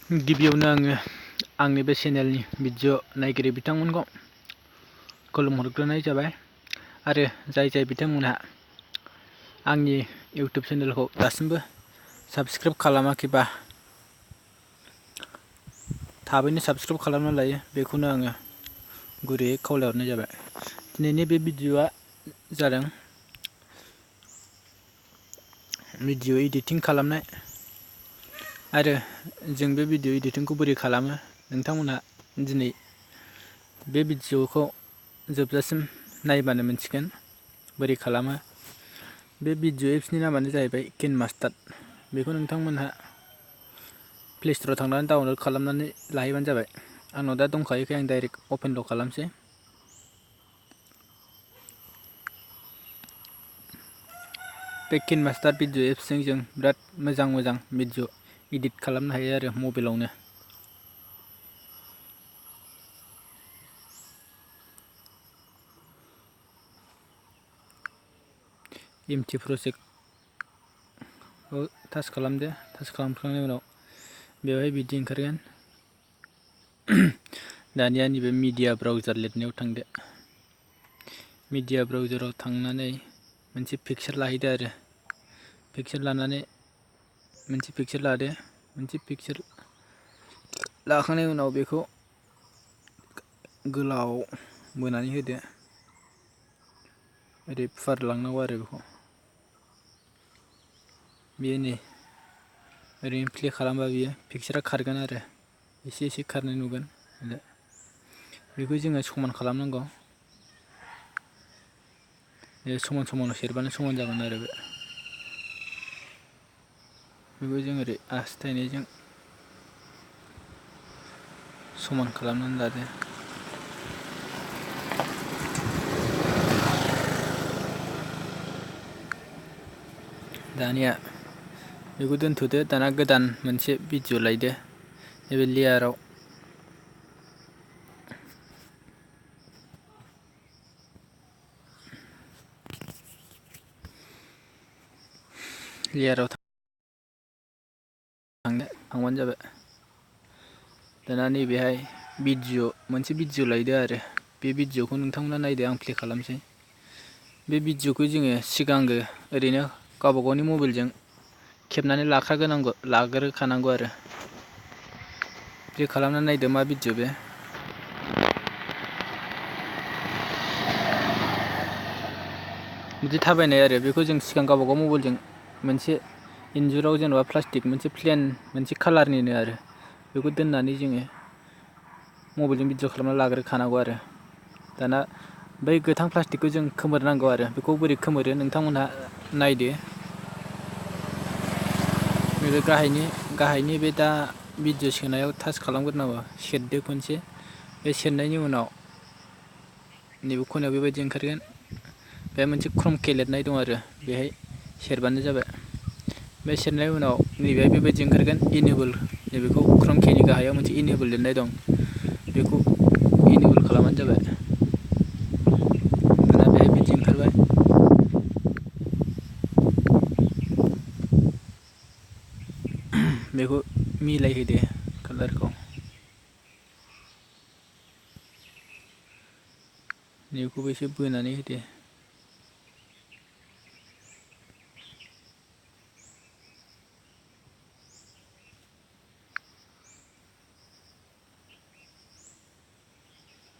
गिबियावनो आङो आंनि बे चेनेलनि भिडिअ नायगिरि बिथांमोनखौ खुलुमहरग्रोनाय जाबाय आरो जाय बिथांमोनहा आंनि इउटुब चेनेलखौ दासिमबो साबस्क्राइब खालामाखैबा थाबैनो साबस्क्राइब खालामना लायो बेखौनो आङो गुरैयै खावलायहरनाय जाबाय। दिनैनि बे भिडिअआ जादों भिडिअ एडिटिं खालामनाय आरो जों बे भिडिअ एडिटिंखौ बोरै खालामो नोंथांमोनहा दिनै बे भिडिअखौ जोबजासिम नायबानो मिन्थिगोन बोरै खालामो। बे भिडिअ एप्सनि नामानो जाहैबाय KinMaster। बेखौ नोंथांमोनहा प्ले स्ट'राव थांनानै डाउनलड खालामनानै लाहैबानो जाबाय। आंनाव दा दंखायोखाय आं डाइरेक्ट अपेनल' खालामसै। बे KinMaster भिडिअ एप्सजों जों बिराद मोजां भिडिअ एडिट खालामनो हायो आरो मबाइलावनो। एमटि प्रजेक्टखौ टाच खालामदो। टाच खालामखांनायनि उनाव बेवहाय बिदि ओंखारगोन। दानिया नैबे मिडिया ब्राउजार लिरनायाव थांदो। मिडिया ब्राउजाराव थांनानै मोनसे पिक्सार लाहैदो आरो पिक्सार लानानै मोनसे पिक्सार लादो। मोनसे पिक्सार लाखांनायनि उनाव बेखौ गोलाव बोनानै होदो। ओरै फुवारलांनांगौ आरो बेखौ बेयो नै ओरैनो प्ले खालामबा बियो पिक्सारा खारगोन आरो एसे खारनाय नुगोन। बेखौ जोङो समान खालामनांगौ। समान सेरबानो समान जागोन आरो बेखौ जों ओरै आसि थाइनैजों समान खालामनानै लादो। दानिया बेखौ दोनथ'दो। दाना गोदान मोनसे भिडिअ लायदो। नैबे लेयाराव थांबानो जाबाय। दाना नैबेहाय मोनसे भिडिअ लायदो आरो बे भिडिअखौ नोंथांमोना नायदो। आं प्ले खालामसै। बे भिडिअखौ जोङो सिगांग्रो ओरैनो गावबा गावनि मबाइलजों खेबनानै लाग्रोखानांगौ आरो प्ले खालामनानै नायदो मा भिडिअ बे। बिदि थाबायनाय आरो बेखौ जों सिगां गावबा गाव मबाइलजों मोनसे इन्जुराव जेनेबा प्लास्टिक मोनसे प्लेन मोनसे कालारनिनो आरो बेखौ दोननानै जोङो मबाइलजों भिडिअ खालामना लाग्रोखानांगौ आरो दाना बै गोथां प्लास्टिकखौ जों खोमोरनांगौ आरो बेखौ बोरै खोमोरो नोंथांमोनहा नायदो। नैबे गाहायनि बे दा भिडिअ सोनायाव टाच खालामग्रोनांगौ। सेरदो खनसे। बे सेरनायनि उनाव नैबे खनायाव बेबायदि ओंखारगोन। बेहाय मोनसे क्रमके लिरनाय दं आरो बेहाय सेरबानो जाबाय। बे सेरनायनि उनाव नैबेहाय बेबायदि ओंखारगोन इनेबोल। नैबेखौ क्रमकेनि गाहायाव मोनसे इनेबोल लिरनाय दं। बेखौ इनेबोल खालामबानो जाबाय। दाना बेहाय बिदि ओंखारबाय। बेखौ मिलायहोदो कालारखौ। नैबेखौबो एसे बोनानै होदो।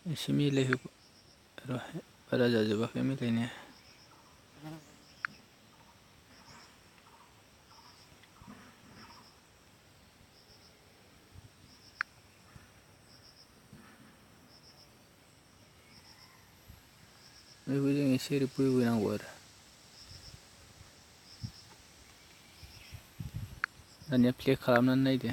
एसे मिलायहो र' बारा जाजोबाखै मिलायनाया। बेखौ जों एसे ओरै बोनांगौ आरो दानिया प्ले खालामनानै नायदो।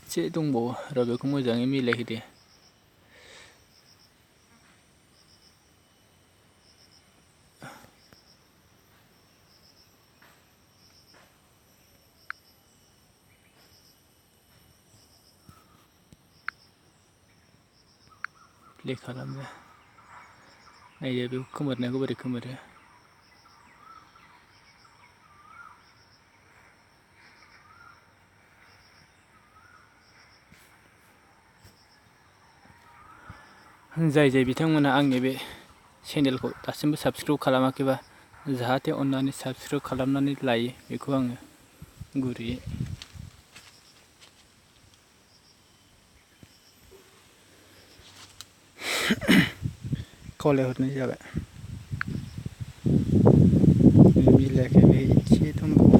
एसे दंबावो र' बेखौ मोजाङै मिलायहोदो। प्ले खालामदो। नायदो बेखौ खोमोरनायखौ बोरै खोमोरो। जाय बिथांमोना आंनि बे चेनेलखौ दासिमबो साबस्क्राइब खालामाखैबा जाहाथे अननानै साबस्क्राइब खालामनानै लायो बेखौ आङो गुरैयै खावलायहरनाय जाबाय। मिलायाखै बे एसे दंबावो।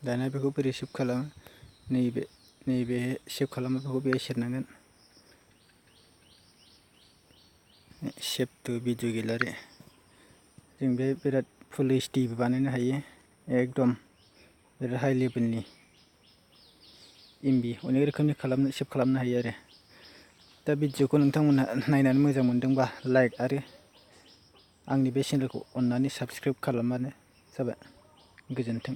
दाना बेखौ बोरै सेभ खालामो? नैबे सेभ खालामनायखौ बेयाव सेरनांगोन। सेभ टु भिडिअ गेलारि। जों बे बिराद फुल HD बानायनो हायो। एकदम बिराद हाइ लेभेलनि MB अनेक रोखोमनि सेभ खालामनो हायो आरो। दा भिडिअखौ नोंथांमोनहा नायनानै मोजां मोनदोंबा लाइक आरो आंनि बे चेनेलखौ अननानै साबस्क्राइब खालामबानो जाबाय। गोजोन्थों।